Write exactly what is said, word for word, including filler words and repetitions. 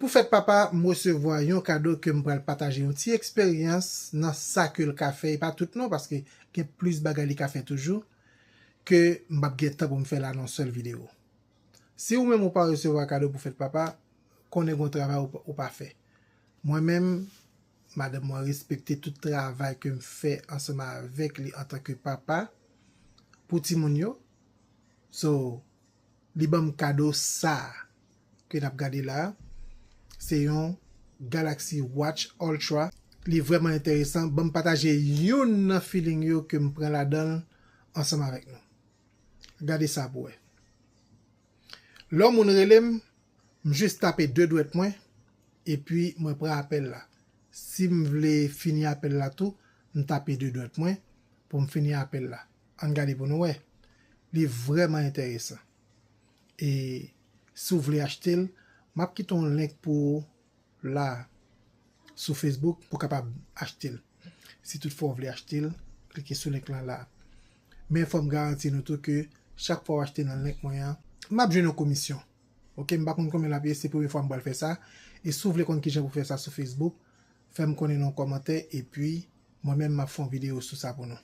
Pou fèt papa, m resevwa yon kado ke m pral pataje yon ti eksperyans nan sa ke l ka fè, e pa tout non, paske gen plis bagay li ka fè toujou, ke m p ap gen tan pou m fè la nan sèl videyo. Si ou menm ou pa resevwa kado pou fèt papa, konnen gon travay ou, ou pa fè. Mwen menm, madanm mwen respekte tout travay ke m fè ansanm avèk li antanke papa pou timoun yo. So, li ban m kado sa ke n ap gade la. Se yon Galaxy Watch Ultra. Li vrèman enteresan. Ban m pataje youn nan feeling yo ke m pran ladan l ansanm avèk nou. Gade sa pou wè. Lè yon moun rele m, m jis tape de dwèt mwen, epi mwen pran apèl la. Si m vle fini apèl la tou, m tape de dwèt mwen pou m fini apèl la. Ann gade pou nou wè. Li vrèman enteresan. E si w vle achte l, m ap kite yon link pou ou la sou Facebook pou w kapab achte l. Si toutfwa w vle achte l, klike sou link lan la. Men fò m garanti nou tou ke chak fwa w achte nan link mwen an, m ap jwenn yon komisyon. Oke, m pa konn konbyen l ap ye, se premye fwa m pral fè sa. E si w vle konn kijan pou fè sa sou Facebook, fè m konnen nan yon kòmantè, epi mwen menm m ap fè yon videyo sou sa pou nou.